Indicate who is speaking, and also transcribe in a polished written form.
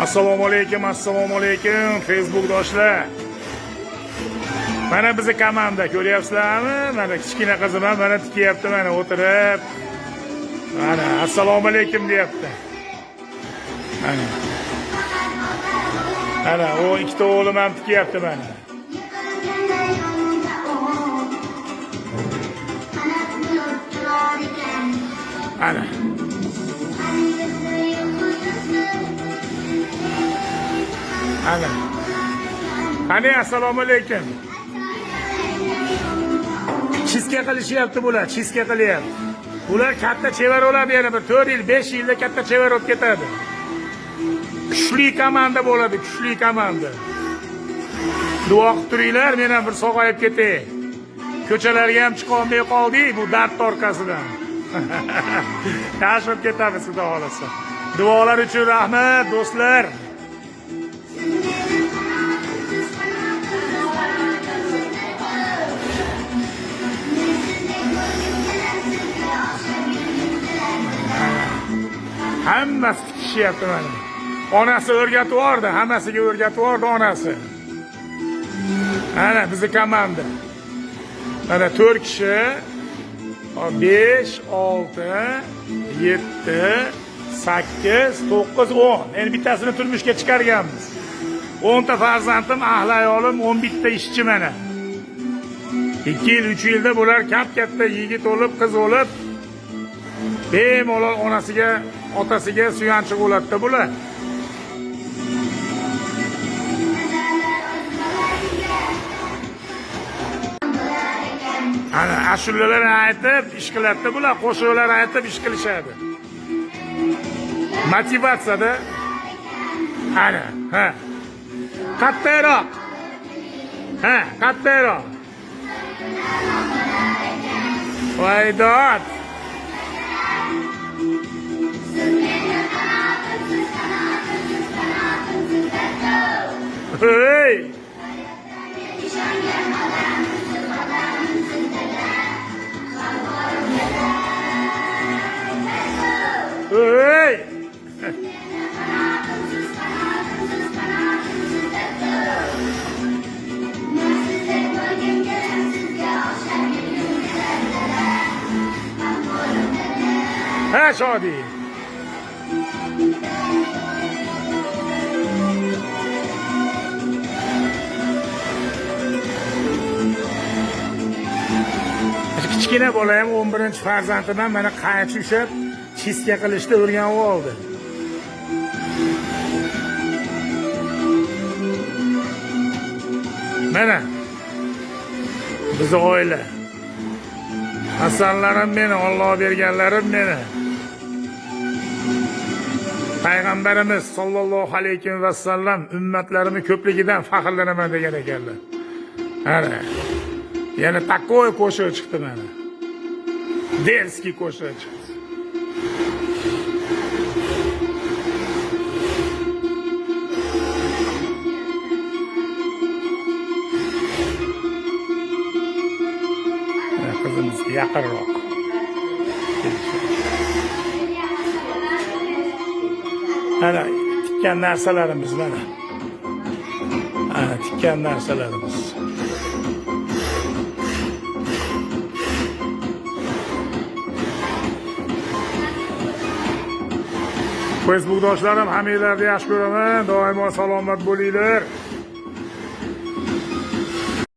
Speaker 1: Assalomu alaykum, assalomu alaykum, Facebookdoshlar. Mana bizni komanda ko'ryapsizlarmi? Mana kichkina qizim ham mana tikyapti, mana o'tirib. Mana assalomu alaykum deyapti. Mana. Mana o ikkita o'g'lim ham tikyapti mana. Ana. Ana. Qani, assalomu alaykum. Чистка qilishyapti bular, чистка qilyapti. Bular katta chevar bo'ladi yana bir 4 yil, 5 yilda katta chevar bo'lib ketadi. Kuchli komanda bo'ladi, kuchli komanda. Duo qilib turinglar, men ham bir sog'ayib ketay. Ko'chalarga ham chiqa olmay qoldik bu dard orqasidan. Yaxshi bo'lib ketamiz, xudo xolasa. Duolar uchun rahmat, do'stlar. Hammasi tikishyapti mana. Onasi o'rgatib yubordi, hammasiga o'rgatib yubordi onasi. Mana bizni komanda. Mana 4 kishi. 5, 6, 7, 8, 9, 10. Endi bittasini turmushga chiqarganmiz. 10 ta farzandim, ahli ayolim, 11 ta ishchi mana. 2 yil, 3 yilda bular kap-katta yigit bo'lib, qiz bo'lib, bemalol onasiga, otasiga suyanchiq bo'ladi bular. Ana ashulalar aytib ish qiladi bular, qo'shiqlar aytib ish qilishadi. Motivatsiyada. Ana, ha. Kattaroq. Ha, kattaroq. Voy dod. Hey! Hey! Ha, Shodi. Kichkina bola ham 11 farzandim ham mana qaychi ushlab чистка qilishni o'rganib oldi. Mana bizni oila. Hasanlarim meni, Alloh berganlarim meni. Payg'ambarimiz sollallohu alayhi vasallam ummatlarimni ko'pligidan faxrlanaman degan ekanlar. Ana. Yana такой qo'shiq chiqdi mana. Дерзкий qo'shiq chiqdi. Mana qizimizga yaqinroq. Mana tikkan narsalarimiz mana. Ana tikkan narsalarimiz. Facebookdoshlarim, hammanglarni yaxshi ko'raman. Doimo salomat bo'linglar.